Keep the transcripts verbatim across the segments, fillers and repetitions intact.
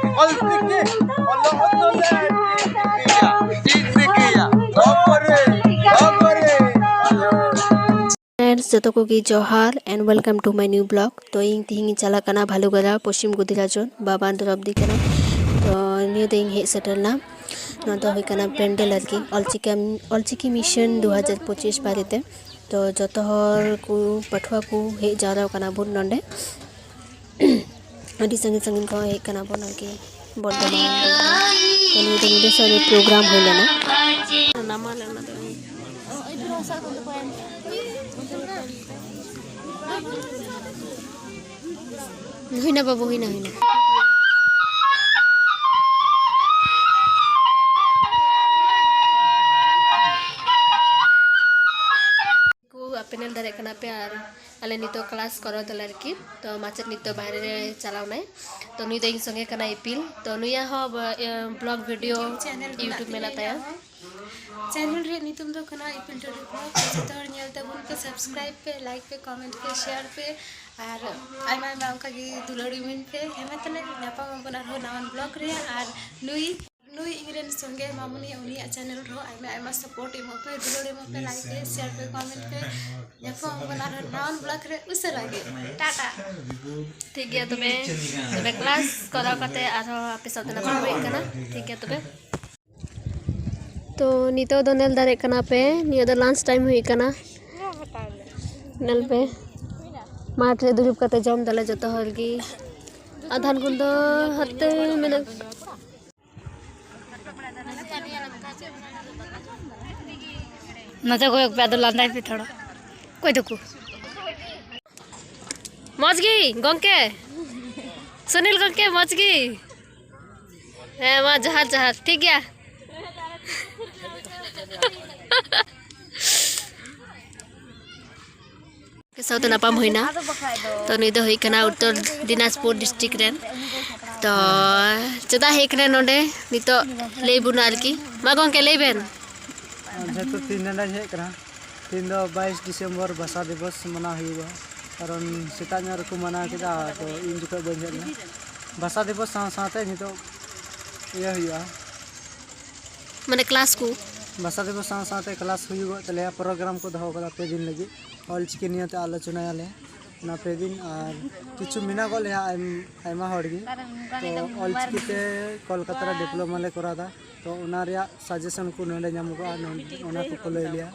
ᱚᱞᱪᱤᱠᱤ ᱚᱞᱚᱜ ᱫᱚᱞᱮ ᱪᱮᱫ ᱜᱮᱭᱟ, ᱪᱮᱫ ᱜᱮᱭᱟ, ᱵᱟᱵᱟᱨᱮ, ᱵᱟᱵᱟᱨᱮ᱾ Friends, ᱡᱚᱛᱚ ᱠᱚᱜᱮ ᱡᱚᱦᱟᱨ and welcome to my new vlog. ᱛᱚ, ᱤᱧ ᱛᱤᱦᱤᱧ ᱤᱧ ᱪᱟᱞᱟᱜ ᱠᱟᱱᱟ ᱵᱷᱟᱞᱩᱜᱟᱡᱟ, ᱯᱚᱥᱪᱤᱢ ᱜᱚᱫᱤᱨᱟᱡᱚᱱ, ᱵᱟᱵᱟ ᱫᱨᱚᱯᱫᱤ ᱠᱟᱱᱟ᱾ ᱛᱚ, ᱱᱤᱭᱟᱹ ᱫᱚ ᱤᱧ ᱦᱮᱡ ᱥᱮᱴᱮᱨ ᱮᱱᱟ᱾ ᱱᱚᱣᱟ ᱫᱚ ᱦᱩᱭ ᱠᱟᱱᱟ ᱯᱮᱱᱰᱮᱞ ᱟᱨᱠᱤ, ᱚᱞᱪᱤᱠᱤ, ᱚᱞᱪᱤᱠᱤ mission ᱫᱩ ᱦᱟᱡᱟᱨ ᱯᱚᱸᱪᱤᱥ ᱵᱟᱨᱮᱛᱮ᱾ ᱛᱚ, ᱡᱚᱛᱚ ᱦᱚᱲ ᱠᱚ, ᱯᱟᱹᱴᱷᱩᱣᱟᱹ ᱠᱚ ᱦᱮᱡ ᱡᱟᱣᱨᱟ ᱠᱟᱱᱟ ᱵᱚᱱ ᱱᱚᱰᱮ᱾ ᱟᱹᱰᱤ ᱥᱟᱺᱜᱤᱧ ᱥᱟᱺᱜᱤᱧ ᱠᱷᱚᱱ ᱦᱮᱡ ᱠᱟᱱᱟ ᱵᱚᱱ ᱟᱨᱠᱤ, ᱵᱚᱨᱫᱷᱚᱢᱟᱱ᱾ ᱛᱚ, ᱱᱤᱭᱟᱹ ᱫᱚ ᱧᱤᱫᱟᱹ ᱥᱮᱫ ᱨᱮ program ᱦᱩᱭ ᱞᱮᱱᱟ᱾ ᱦᱩᱭᱱᱟ ᱵᱟᱹᱵᱩ, ᱦᱩᱭᱱᱟ, ᱦᱩᱭᱱᱟ᱾ ᱠᱚ ᱟᱯᱮ ᱧᱮᱞ ᱫᱟᱲᱮᱭᱟᱜ ᱠᱟᱱᱟ ᱯᱮ, ᱟᱨ ᱟᱞᱮ ᱱᱤᱛᱚᱜ class ᱠᱚᱨᱟᱣ ᱫᱟᱞᱮ ᱟᱨᱠᱤ᱾ ᱛᱚ, ᱢᱟᱪᱮᱫ ᱱᱤᱛᱚᱜ ᱵᱟᱦᱨᱮ ᱨᱮ ᱪᱟᱞᱟᱣ ᱱᱟᱭ᱾ ᱛᱚ, ᱱᱩᱭ ᱫᱚ ᱤᱧ ᱥᱚᱸᱜᱮ ᱠᱟᱱᱟᱭ ᱤᱯᱤᱞ᱾ ᱛᱚ, ᱱᱩᱭᱟᱜ ᱦᱚᱸ ᱵ-, ᱤᱭᱟᱹ, vlog video channel ᱢᱮᱱᱟᱜ YouTube ᱢᱮᱱᱟᱜ ᱛᱤᱧᱟ᱾ ᱛᱟᱭᱟ᱾ Channel ᱨᱮᱭᱟᱜ ᱧᱩᱛᱩᱢ ᱫᱚ ᱠᱟᱱᱟ ᱤᱯᱤᱞ ᱴᱩᱰᱩ vlog᱾ ᱡᱚᱛᱚ ᱦᱚᱲ ᱧᱮᱞ ᱛᱟᱵᱚᱱ ᱯᱮ, subscribe ᱯᱮ, like ᱯᱮ, comment ᱯᱮ, share ᱯᱮ, ᱟᱨ ᱟᱭᱢᱟ ᱟᱭᱢᱟ ᱚᱱᱠᱟ ᱜᱮ ᱫᱩᱞᱟᱹᱲ ᱤᱢᱟᱹᱧ ᱯᱮ᱾ ᱦᱮᱸ, ᱢᱟ ᱛᱟᱦᱞᱮ ᱧᱟᱯᱟᱢ ᱟᱵᱚᱱ ᱟᱨᱦᱚᱸ ᱱᱟᱣᱟᱱ vlog ᱨᱮ᱾ ᱟᱨ ᱱᱩᱭ ᱱᱩᱭ ᱤᱧᱨᱮᱱ ᱥᱚᱸᱜᱮ ᱢᱟᱢᱩᱱᱤ, ᱩᱱᱤᱭᱟᱜ channel ᱨᱮᱦᱚᱸ ᱟᱭᱢᱟ ᱟᱭᱢᱟ support ᱮᱢᱚᱜ ᱯᱮ, ᱫᱩᱞᱟᱹᱲ ᱮᱢᱚᱜ ᱯᱮ, like ᱯᱮ, share ᱯᱮ, comment ᱯᱮ᱾ ᱧᱟᱯᱟᱢ ᱟᱵᱚᱱ ᱟᱨᱦᱚᱸ ᱱᱟᱣᱟᱱ vlog ᱨᱮ ᱩᱥᱟᱹᱨᱟ ᱜᱮ᱾ ᱴᱟᱴᱟ᱾ ᱴᱷᱤᱠ ᱜᱮᱭᱟ ᱛᱚᱵᱮ, ᱛᱚᱵᱮ class ᱠᱚᱨᱟᱣ ᱠᱟᱛᱮ ᱟᱨᱦᱚᱸ ᱟᱯᱮ ᱥᱟᱶᱛᱮ ᱧᱟᱯᱟᱢ ᱦᱩᱭᱩᱜ ᱠᱟᱱᱟ᱾ ᱴᱷᱤᱠ ᱜᱮᱭᱟ ᱛᱚᱵᱮ᱾ ᱛᱚ, ᱱᱤᱛᱚᱜ ᱫᱚ ᱧᱮᱞ ᱫᱟᱲᱮᱭᱟᱜ ᱠᱟᱱᱟ ᱯᱮ, ᱱᱤᱭᱟᱹ ᱫᱚ lunch time ᱦᱩᱭ ᱠᱟᱱᱟ᱾ ᱧᱮᱞ ᱯᱮ, ᱢᱟᱴᱷ ᱨᱮ ᱫᱩᱲᱩᱵ ᱠᱟᱛᱮ ᱡᱚᱢ ᱫᱟᱞᱮ ᱡᱚᱛᱚ ᱦᱚᱲ ᱜᱮ᱾ ᱟᱫᱷᱟᱱ ᱠᱚᱫᱚ ᱦᱟᱱᱛᱮ ᱢᱮᱱᱟᱜ᱾ ᱱᱚᱛᱮ ᱠᱚᱭᱚᱜ ᱯᱮ, ᱟᱫᱚ ᱞᱟᱸᱫᱟᱭ ᱯᱮ ᱛᱷᱚᱲᱟ᱾ ᱚᱠᱚᱭ ᱫᱚᱠᱚ? ᱢᱚᱡᱽ ᱜᱮ ᱜᱚᱝᱠᱮ? ᱥᱩᱱᱤᱞ ᱜᱚᱝᱠᱮ, ᱢᱚᱡᱽ ᱜᱮ? ᱦᱮᱸ, ᱢᱟ ᱡᱚᱦᱟᱨ, ᱡᱚᱦᱟᱨ, ᱴᱷᱤᱠ ᱜᱮᱭᱟ᱾ ᱩᱱᱠᱩ ᱥᱟᱶᱛᱮ ᱧᱟᱯᱟᱢ ᱦᱩᱭᱱᱟ᱾ ᱛᱚ, ᱱᱩᱭ ᱫᱚ ᱦᱩᱭ ᱠᱟᱱᱟ ᱩᱛᱛᱚᱨ ᱫᱤᱱᱟᱡᱽᱯᱩᱨ district ᱨᱮᱱ᱾ ᱛᱚ, ᱪᱮᱫᱟᱜ ᱦᱮᱡ ᱠᱟᱱᱟᱭ ᱱᱚᱰᱮ? ᱱᱤᱛᱚᱜ ᱞᱟᱹᱭ ᱵᱚᱱᱟ ᱟᱨᱠᱤ᱾ ᱢᱟ ᱜᱚᱝᱠᱮ, ᱞᱟᱹᱭ ᱵᱮᱱ᱾ ᱡᱮᱦᱮᱛᱩ ᱛᱤᱦᱤᱧ ᱱᱚᱰᱮᱧ ᱦᱮᱡ ᱠᱟᱱᱟ, ᱛᱤᱦᱤᱧ ᱫᱚ ᱵᱟᱭᱤᱥ ᱰᱤᱥᱮᱢᱵᱚᱨ ᱵᱷᱟᱥᱟ ᱫᱤᱵᱚᱥ ᱢᱟᱱᱟᱣ ᱦᱩᱭᱩᱜᱼᱟ᱾ ᱠᱟᱨᱚᱱ ᱥᱮᱛᱟᱜ ᱧᱚᱜ ᱨᱮᱠᱚ ᱢᱟᱱᱟᱣ ᱠᱮᱫᱟ, ᱟᱫᱚ ᱤᱧ ᱡᱚᱠᱷᱚᱱ ᱵᱟᱹᱧ ᱦᱮᱡ ᱞᱮᱱᱟ᱾ ᱵᱷᱟᱥᱟ ᱫᱤᱵᱚᱥ ᱥᱟᱶ ᱥᱟᱶᱛᱮ ᱱᱤᱛᱚᱜ ᱤᱭᱟᱹ ᱦᱩᱭᱩᱜᱼᱟ᱾ ᱢᱟᱱᱮ ᱠᱞᱟᱥ ᱠᱚ? ᱵᱷᱟᱥᱟ ᱫᱤᱵᱚᱥ ᱥᱟᱶ ᱥᱟᱶᱛᱮ ᱠᱞᱟᱥ ᱦᱩᱭᱩᱜᱚᱜ ᱛᱟᱞᱮᱭᱟ, ᱯᱨᱳᱜᱨᱟᱢ ᱠᱚ ᱫᱚᱦᱚ ᱠᱟᱫᱟ ᱯᱮ ᱫᱤᱱ ᱞᱟᱹᱜᱤᱫ᱾ ᱚᱞᱪᱤᱠᱤ ᱱᱤᱭᱮᱛᱮ ᱟᱞᱳᱪᱚᱱᱟᱭᱟᱞᱮ ᱚᱱᱟ ᱯᱮ ᱫᱤᱱ, ᱟᱨ ᱠᱤᱪᱷᱩ ᱢᱮᱱᱟᱜ ᱜᱚᱫ ᱞᱮᱭᱟ ᱟᱭᱢ-, ᱟᱭᱢᱟ ᱦᱚᱲ ᱜᱮ᱾ ᱛᱚ ᱚᱞᱪᱤᱠᱤ ᱛᱮ ᱠᱳᱞᱠᱟᱛᱟ ᱨᱮ ᱰᱤᱯᱞᱳᱢᱟ ᱞᱮ ᱠᱚᱨᱟᱣ ᱮᱫᱟ, ᱛᱚ ᱚᱱᱟ ᱨᱮᱭᱟᱜ ᱥᱟᱡᱮᱥᱚᱱ ᱠᱚ ᱱᱚᱰᱮ ᱧᱟᱢᱚᱜᱚᱜᱼᱟ, ᱱᱚᱰᱮ, ᱚᱱᱟ ᱠᱚᱠᱚ ᱞᱟᱹᱭ ᱞᱮᱭᱟ᱾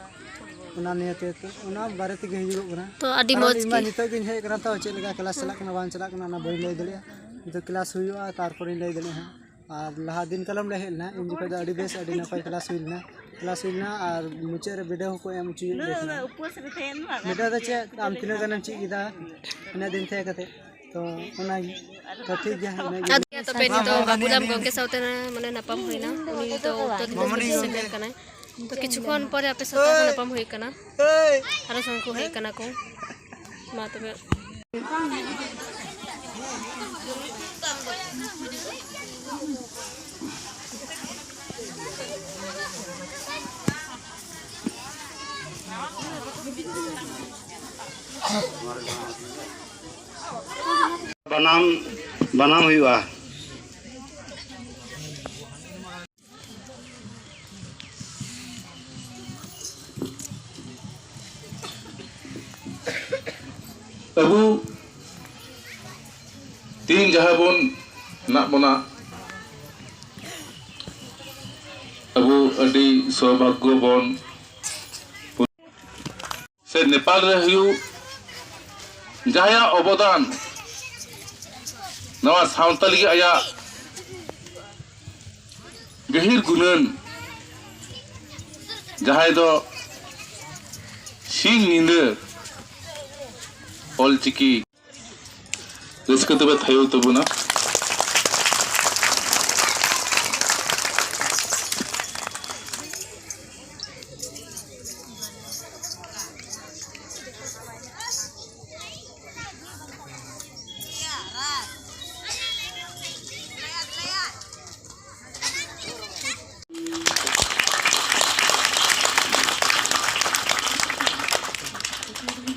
ᱚᱱᱟ ᱱᱤᱭᱮᱛᱮ ᱛᱚ, ᱚᱱᱟ ᱵᱟᱨᱮ ᱛᱮᱜᱮ ᱦᱩᱭᱩᱜᱚᱜ ᱠᱟᱱᱟ᱾ ᱛᱚ ᱟᱹᱰᱤ ᱠᱟᱨᱚᱱ ᱢᱚᱡᱽ ᱤᱧ ᱢᱟ ᱜᱮ᱾ ᱱᱤᱛᱚᱜ ᱜᱤᱧ ᱦᱮᱡ ᱟᱠᱟᱱᱟ, ᱛᱚ ᱪᱮᱫ ᱞᱮᱠᱟ ᱠᱞᱟᱥ ᱪᱟᱞᱟᱜ ᱠᱟᱱᱟ ᱵᱟᱝ ᱪᱟᱞᱟᱜ ᱠᱟᱱᱟ ᱚᱱᱟ ᱵᱟᱹᱧ ᱞᱟᱹᱭ ᱫᱟᱲᱮᱭᱟᱜᱼᱟ᱾ ᱱᱤᱛᱚᱜ ᱠᱞᱟᱥ ᱦᱩᱭᱩᱜᱼᱟ, ᱛᱟᱨᱯᱚᱨᱮᱧ ᱞᱟᱹᱭ ᱫᱟᱲᱮᱭᱟᱜᱼᱟ ᱦᱟᱸᱜ᱾ ᱟᱨ ᱞᱟᱦᱟ ᱫᱤᱱ ᱠᱟᱞᱚᱢ ᱞᱮ ᱦᱮᱡ ᱞᱮᱱᱟ, ᱤᱧ ᱡᱚᱠᱷᱚᱡ ᱫᱚ ᱟᱹᱰᱤ ᱵᱮᱥ, ᱟᱹᱰᱤ ᱱᱟᱯᱟᱭ ᱠᱞᱟᱥ ᱦᱩᱭ ᱞᱮᱱᱟ᱾ ᱠᱞᱟᱥ ᱦᱩᱭ ᱞᱮᱱᱟ ᱟᱨ ᱢᱩᱪᱟᱹᱫ ᱨᱮ ᱵᱤᱰᱟᱹᱣ ᱦᱚᱸᱠᱚ ᱮᱢ ᱦᱚᱪᱚᱭᱮᱫ ᱞᱮ ᱛᱟᱦᱮᱱᱟ᱾ ᱵᱤᱰᱟᱹᱣ ᱫᱚ ᱪᱮᱫ, ᱟᱢ ᱛᱤᱱᱟᱹᱜ ᱜᱟᱱᱮᱢ ᱪᱮᱫ ᱠᱮᱫᱟ ᱤᱱᱟᱹᱜ ᱫᱤᱱ ᱛᱟᱦᱮᱸ ᱠᱟᱛᱮ? ᱛᱚ ᱚᱱᱟᱜᱮ᱾ ᱛᱚ ᱴᱷᱤᱠ ᱜᱮᱭᱟ, ᱤᱱᱟᱹᱜᱮ᱾ ᱟᱫᱚ ᱛᱚᱵᱮ ᱱᱤᱛᱚᱜ ᱵᱟᱹᱵᱩᱞᱟᱞ ᱜᱚᱢᱠᱮ ᱥᱟᱶᱛᱮ ᱢᱟᱱᱮ ᱧᱟᱯᱟᱢ ᱦᱩᱭᱱᱟ᱾ ᱩᱱᱤ ᱱᱤᱛᱚᱜ ᱩᱛᱛᱚᱨ ᱫᱤᱱᱟᱡᱽᱯᱩᱨ ᱥᱮᱴᱮᱨ ᱠᱟᱱᱟᱭ᱾ ᱛᱚ ᱠᱤᱪᱷᱩ ᱠᱷᱚᱱ ᱯᱚᱨᱮ ᱟᱯᱮ ᱥᱟᱶᱛᱮ ᱟᱨᱦᱚᱸ ᱧᱟᱯᱟᱢ ᱦᱩᱭ ᱠᱟᱱᱟ᱾ ᱟᱨᱚ ᱥᱚᱸᱜᱮ ᱠᱚ ᱦᱮᱡ ᱠᱟᱱᱟ ᱠᱚ᱾ ᱢᱟ ᱛᱚᱵᱮ᱾ ᱵᱟᱱᱟᱢ, ᱵᱟᱱᱟᱢ ᱦᱩᱭᱩᱜᱼᱟ᱾ ᱟᱵᱚ ᱛᱤᱦᱤᱧ ᱡᱟᱦᱟᱸ ᱵᱚᱱ ᱦᱮᱱᱟᱜ ᱵᱚᱱᱟ, ᱟᱵᱚ ᱟᱹᱰᱤ ᱥᱳᱵᱷᱟᱜᱽᱜᱚ ᱵᱚᱱ ᱥᱮ ᱱᱮᱯᱟᱞ ᱨᱮ ᱦᱩᱭᱩᱜ, ᱡᱟᱦᱟᱸᱭᱟᱜ ᱚᱵᱚᱫᱟᱱ ᱱᱚᱣᱟ ᱥᱟᱶᱛᱟ ᱞᱟᱹᱜᱤᱫ ᱟᱭᱟᱜ ᱜᱟᱹᱦᱤᱨ ᱜᱩᱱᱟᱹᱱ, ᱡᱟᱦᱟᱸᱭ ᱫᱚ ᱥᱤᱧ ᱧᱤᱫᱟᱹ ᱚᱞᱪᱤᱠᱤ ᱨᱟᱹᱥᱠᱟᱹ ᱛᱮᱯᱮ ᱛᱷᱟᱭᱚ ᱛᱟᱵᱚᱱᱟ᱾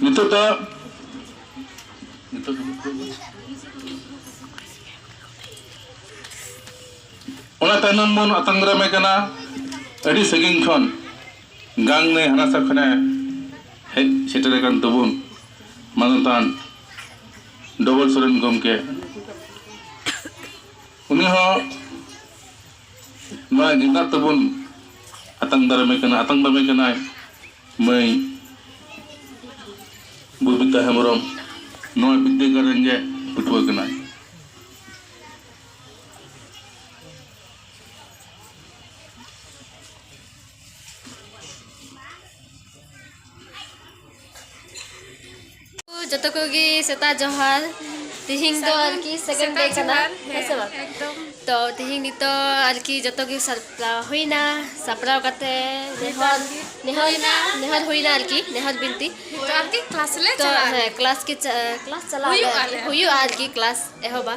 ᱱᱤᱛᱚᱜ ᱫᱚ, ᱱᱤᱛᱚᱜ ᱫᱚ, ᱛᱟᱭᱱᱚᱢ ᱵᱚᱱ ᱟᱛᱟᱝ ᱫᱟᱨᱟᱢᱮ ᱠᱟᱱᱟ᱾ ᱟᱹᱰᱤ ᱥᱟᱺᱜᱤᱧ ᱠᱷᱚᱱ ᱜᱟᱝ ᱱᱟᱹᱭ ᱦᱟᱱᱟ ᱥᱟ ᱠᱷᱚᱱᱮ ᱦᱮᱡ ᱥᱮᱴᱮᱨ ᱟᱠᱟᱱ ᱛᱟᱵᱚᱱ ᱢᱟᱱᱚᱛᱟᱱ ᱰᱚᱵᱚᱞ ᱥᱚᱨᱮᱱ ᱜᱚᱢᱠᱮ᱾ ᱩᱱᱤ ᱦᱚᱸ ᱱᱚᱣᱟ ᱜᱮᱸᱫᱟᱜ ᱛᱮᱵᱚᱱ ᱟᱛᱟᱝ ᱫᱟᱨᱟᱢᱮ ᱠᱟᱱᱟ, ᱟᱛᱟᱝ ᱫᱟᱨᱟᱢᱮ ᱠᱟᱱᱟᱭ ᱢᱟᱹᱭ ᱵᱚᱵᱤᱛᱟ ᱦᱮᱢᱵᱨᱚᱢ᱾ ᱱᱚᱣᱟ ᱵᱤᱫᱽᱫᱟᱹᱜᱟᱲ ᱨᱮᱱ ᱜᱮ ᱯᱟᱹᱴᱷᱩᱣᱟᱹ ᱠᱟᱱᱟᱭ᱾ ᱡᱚᱛᱚ ᱠᱚᱜᱮ ᱥᱮᱛᱟᱜ ᱡᱚᱦᱟᱨ᱾ ᱛᱤᱦᱤᱧ ᱫᱚ ᱥᱟᱹᱜᱩᱱ ᱟᱨᱠᱤ second day ᱥᱮᱛᱟᱜ ᱠᱟᱱᱟ, ᱡᱚᱦᱟᱨ᱾ ᱦᱮᱸ ᱥᱮ ᱵᱟᱝ? ᱮᱠᱫᱚᱢ᱾ ᱛᱚ ᱛᱤᱦᱤᱧ ᱱᱤᱛᱚᱜ ᱟᱨᱠᱤ ᱡᱚᱛᱚ ᱜᱮ ᱥᱟᱯᱲᱟᱣ ᱦᱩᱭᱱᱟ, ᱥᱟᱯᱲᱟᱣ ᱠᱟᱛᱮ ᱱᱮᱦᱚᱨ, ᱱᱮᱦᱚᱨ, ᱱᱮᱦᱚᱨ ᱦᱩᱭᱱᱟ ᱟᱨᱠᱤ, ᱱᱮᱦᱚᱨ ᱵᱤᱱᱛᱤ᱾ ᱱᱤᱛᱚᱜ ᱟᱨᱠᱤ class ᱞᱮ ᱛᱚ ᱪᱟᱞᱟᱜᱼᱟ᱾ ᱦᱮᱸ, class ᱜᱮ ᱪᱟ-, class ᱪᱟᱞᱟᱜ ᱦᱩᱭᱩᱜᱼᱟ ᱟᱞᱮ᱾ ᱦᱩᱭᱩᱜᱼᱟ ᱟᱨᱠᱤ class ᱮᱦᱚᱵᱟ᱾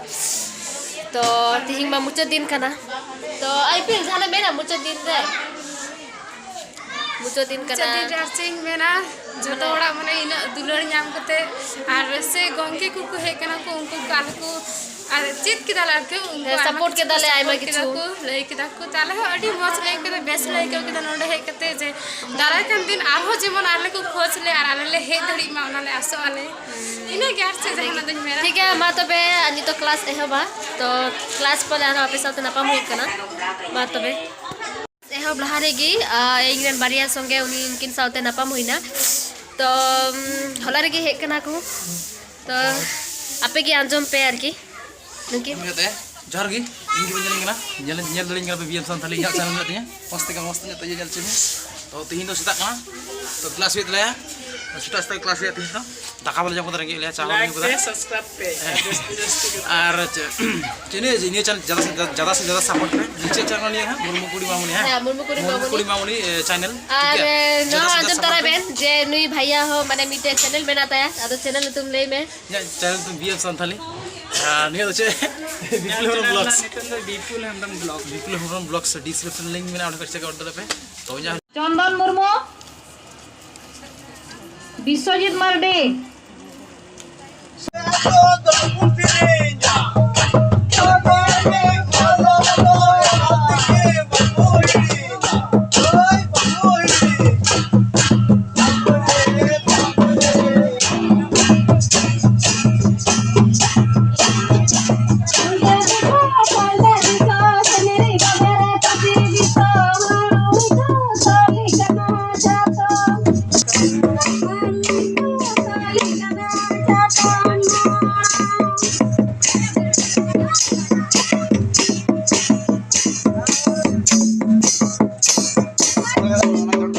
ᱛᱚ ᱛᱤᱦᱤᱧ ᱢᱟ ᱢᱩᱪᱟᱹᱫ ᱫᱤᱱ ᱠᱟᱱᱟ᱾ ᱛᱚ ᱟᱭ ᱯᱤ ᱮᱞ ᱡᱟᱦᱟᱱᱟᱜ ᱢᱮᱱᱟ ᱢᱩᱪᱟᱹᱫ ᱫᱤᱱ ᱨᱮ? ᱢᱩᱪᱟᱹᱫ ᱫᱤᱱ ᱠᱟᱱᱟ᱾ ᱢᱩᱪᱟᱹᱫ ᱫᱤᱱ ᱨᱮ ᱟᱨ ᱪᱮᱫ ᱤᱧ ᱢᱮᱱᱟ, ᱡᱚᱛᱚ ᱢᱟᱱᱮ ᱦᱚᱲᱟᱜ ᱢᱟᱱᱮ ᱤᱱᱟᱹᱜ ᱫᱩᱞᱟᱹᱲ ᱧᱟᱢ ᱠᱟᱛᱮ, ᱟᱨ ᱥᱮ ᱜᱚᱢᱠᱮ ᱠᱚᱠᱚ ᱦᱮᱡ ᱠᱟᱱᱟ ᱠᱚ, ᱩᱱᱠᱩ ᱠᱚ ᱟᱞᱮ ᱠᱚ ᱟᱨ ᱪᱮᱫ ᱠᱮᱫᱟ ᱞᱮ ᱟᱨᱠᱤ, ᱩᱱᱠᱩ ᱦᱮᱸ, ᱟᱭᱢᱟ support ᱠᱤᱪᱷᱩ ᱠᱮᱫᱟ ᱠᱚ ᱞᱮ, ᱟᱭᱢᱟ support ᱠᱮᱫᱟ ᱠᱤᱪᱷᱩ᱾ ᱠᱚ, ᱞᱟᱹᱭ ᱠᱮᱫᱟ ᱠᱚ᱾ ᱛᱚ ᱟᱞᱮ ᱦᱚᱸ ᱟᱹᱰᱤ ᱢᱚᱡᱽ ᱞᱮ ᱟᱹᱭᱠᱟᱹᱣ ᱠᱮᱫᱟ, ᱵᱮᱥ ᱞᱮ ᱟᱹᱭᱠᱟᱹᱣ ᱠᱮᱫᱟ ᱱᱚᱰᱮ ᱦᱮᱡ ᱠᱟᱛᱮ, ᱡᱮ ᱫᱟᱨᱟᱭ ᱠᱟᱱ ᱫᱤᱱ ᱟᱨᱦᱚᱸ ᱡᱮᱢᱚᱱ ᱟᱞᱮ ᱠᱚ ᱠᱷᱚᱡᱽ ᱞᱮ ᱟᱨ ᱟᱞᱮ ᱞᱮ ᱦᱮᱡ ᱫᱟᱲᱮᱜ ᱢᱟ, ᱚᱱᱟ ᱞᱮ ᱟᱥᱚᱜ ᱟᱞᱮ᱾ ᱤᱱᱟᱹ ᱜᱮ, ᱟᱨ ᱪᱮᱫ ᱡᱟᱦᱟᱱᱟᱜ ᱫᱚᱧ ᱢᱮᱱᱟ? ᱴᱷᱤᱠ ᱜᱮᱭᱟ, ᱢᱟ ᱛᱚᱵᱮ ᱱᱤᱛᱚᱜ class ᱮᱦᱚᱵᱟ᱾ ᱛᱚ class ᱯᱚᱨᱮ ᱟᱨᱦᱚᱸ ᱟᱯᱮ ᱥᱟᱶᱛᱮ ᱧᱟᱯᱟᱢ ᱦᱩᱭᱩᱜ ᱠᱟᱱᱟ᱾ ᱢᱟ ᱛᱚᱵᱮ᱾ ᱮᱦᱚᱵ ᱞᱟᱦᱟ ᱨᱮᱜᱮ, ᱟ, ᱤᱧ ᱨᱮᱱ ᱵᱟᱨᱭᱟ ᱥᱚᱸᱜᱮ ᱩᱱᱤ, ᱩᱱᱠᱤᱱ ᱥᱟᱶᱛᱮ ᱧᱟᱯᱟᱢ ᱦᱩᱭᱱᱟ᱾ ᱛᱚ, ᱩᱢ, ᱦᱚᱞᱟ ᱨᱮᱜᱮ ᱦᱮᱡ ᱠᱟᱱᱟ ᱠᱚ᱾ ᱛᱚ, ᱟᱯᱮ ᱜᱮ ᱟᱸᱡᱚᱢ ᱯᱮ ᱟᱨᱠᱤ᱾ ᱱᱩᱠᱤᱱ᱾ ᱤᱧ ᱠᱟᱛᱮ, ᱡᱚᱦᱟᱨ ᱜᱮ᱾ ᱤᱧ ᱜᱮ ᱵᱟᱹᱧ ᱧᱮᱞᱤᱧ ᱠᱟᱱᱟ᱾ ᱧᱮᱞ, ᱧᱮᱞ ᱫᱟᱲᱮᱧ ᱠᱟᱱᱟ ᱯᱮ ᱵᱤ ᱮᱢ ᱥᱟᱱᱛᱷᱟᱞᱤ, ᱤᱧᱟᱹᱜ channel ᱢᱮᱱᱟᱜ ᱛᱤᱧᱟ᱾ ᱢᱚᱡᱽ ᱛᱮᱜᱮ, ᱢᱚᱡᱽ ᱛᱮ ᱧᱮᱞ ᱦᱚᱪᱚ ᱢᱮ᱾ ᱛᱚ, ᱛᱤᱦᱤᱧ ᱫᱚ ᱥᱮᱛᱟᱜ ᱠᱟᱱᱟ᱾ ᱛᱚ, class ᱦᱩᱭᱩᱜ ᱛᱟᱞᱮᱭᱟ᱾ ᱥᱮᱛᱟᱜ ᱥᱮᱛᱟᱜ class ᱦᱩᱭᱩᱜᱼᱟ ᱛᱤᱦᱤᱧ ᱫᱚ᱾ ᱫᱟᱠᱟ ᱵᱟᱞᱮ ᱡᱚᱢ ᱠᱟᱫᱟ, ᱨᱮᱸᱜᱮᱡ ᱞᱮᱭᱟ, ᱪᱟ ᱦᱚᱸ ᱵᱟᱞᱮ ᱧᱩ ᱠᱟᱫᱟ᱾ Like ᱯᱮ, subscribe ᱯᱮ, ᱦᱮᱸ᱾ ᱡᱟᱹᱥᱛᱤ ᱡᱟᱹᱥᱛᱤ ᱠᱟᱛᱮ᱾ ᱟᱨ ᱪᱮᱫ, ᱪᱮᱫ ᱱᱤᱭᱟᱹ, ᱱᱤᱭᱟᱹ channel ᱡᱟᱫᱟ ᱥᱮ ᱡᱟᱫᱟ, ᱡᱟᱫᱟ ᱥᱮ ᱡᱟᱫᱟ support ᱯᱮ᱾ ᱱᱤᱭᱟᱹ channel ᱱᱤᱭᱟᱹ ᱦᱟᱸᱜ, ᱢᱩᱨᱢᱩ ᱠᱩᱲᱤ ᱢᱟᱢᱩᱱᱤ, ᱦᱮᱸ? ᱦᱮᱸ, ᱢᱩᱨᱢᱩ ᱠᱩᱲᱤ ᱢᱩᱨᱢᱩ ᱢᱟᱢᱩᱱᱤ᱾ ᱠᱩᱲᱤ ᱢᱟᱢᱩᱱᱤ, ᱮ, channel᱾ ᱟᱨ, ᱴᱷᱤᱠ ᱜᱮᱭᱟ? ᱮ, ᱱᱚᱣᱟ ᱡᱟᱫᱟ ᱥᱮ ᱟᱸᱡᱚᱢ ᱡᱟᱫᱟ ᱛᱚᱨᱟ support ᱯᱮ᱾ ᱵᱮᱱ ᱡᱮ ᱱᱩᱭ ᱵᱷᱟᱭᱭᱟ ᱦᱚᱸ, ᱢᱟᱱᱮ, ᱢᱤᱫᱴᱮᱡ channel ᱢᱮᱱᱟᱜ ᱛᱟᱭᱟ, ᱟᱫᱚ channel ᱧᱩᱛᱩᱢ ᱞᱟᱹᱭ ᱢᱮ᱾ ᱤᱧᱟᱹᱜ channel ᱧᱩᱛᱩᱢ ᱵᱤ ᱮᱢ ᱥᱟᱱᱛᱷᱟᱞᱤ᱾ ᱟᱨ ᱱᱤᱭᱟᱹ ᱫᱚ ᱪᱮᱫ? ᱵᱤᱯᱞᱚᱵ ᱦᱮᱢᱵᱨᱚᱢ ᱤᱧᱟᱹᱜ channel ᱵᱞᱚᱜᱥ᱾ ᱫᱚ ᱱᱤᱛᱚᱝ ᱫᱚ Bipul Hembrom blogs. Bipul Hembrom blogs, description link ᱢᱮᱱᱟᱜᱼᱟ, ᱚᱸᱰᱮ ᱠᱷᱚᱱ check out ᱫᱟᱲᱮᱭᱟᱜ ᱯᱮ᱾ ᱛᱚ ᱤᱧᱟᱹᱜ ᱪᱚᱱᱫᱚᱱ ᱢᱩᱨᱢᱩ, ᱵᱤᱥᱥᱚᱡᱤᱛ ᱢᱟᱨᱰᱤ᱾